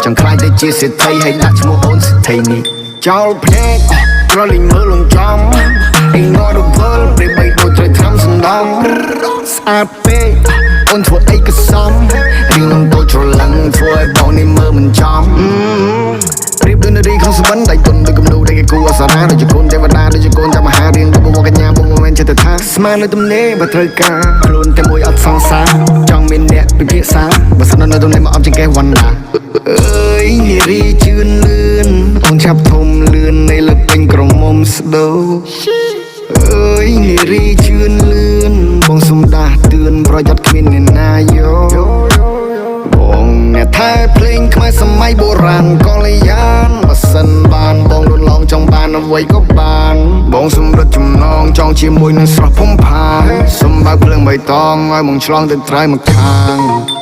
ចង់ខ្លាចទៅជាសេដ្ឋីហើយដាក់ឈ្មោះអូនសេដ្ឋីនេះចោលភ្នែកក្រលិញមើលលងចំ Ignore the world ប្រៀបបីដូចត្រូវធ្វើសំដំស្អាតពេកអូនធ្វើអីក៏សមរៀងលំតូចច្រឡឹងធ្វើឲ្យបងនេះមើលមិនចំប្រៀបដូចនារីក្នុងសវណ្ណដៃទុនដូចគំនូដែលគេគូអសរាដូចជាកូនទេវតាដូចជាកូនចាំមហារៀងដូចបវរកញ្ញាបងមិនមែនចិត្តថាស្មាននៅទំនេរបើត្រូវការខ្លួនតែមួយអត់សង្សារចង់មានអ្នកពិភាក្សាបើសិននៅទំនេរមកអបជាងកេះវណ្ណាអើយនារីជឿនលឿនអូនឆាប់ធំលឿននៃលើពេញក្រមុំស្ដូអើយនារីជឿនលឿនបងសុំដាស់តឿនប្រយ័ត្នគ្មានអ្នកណាយក បងអ្នកថែភ្លេងខ្មែរសម័យបុរាណកល្យានបើសិនបានបងលូនឡងចង់បានអ្វីក៏បាន បងសម្រិតចំណងចង់ជាមួយនឹងស្រស់ភំផានសុំបើកភ្លើងបៃតងឲ្យបងឆ្លងទៅត្រៃមកខាង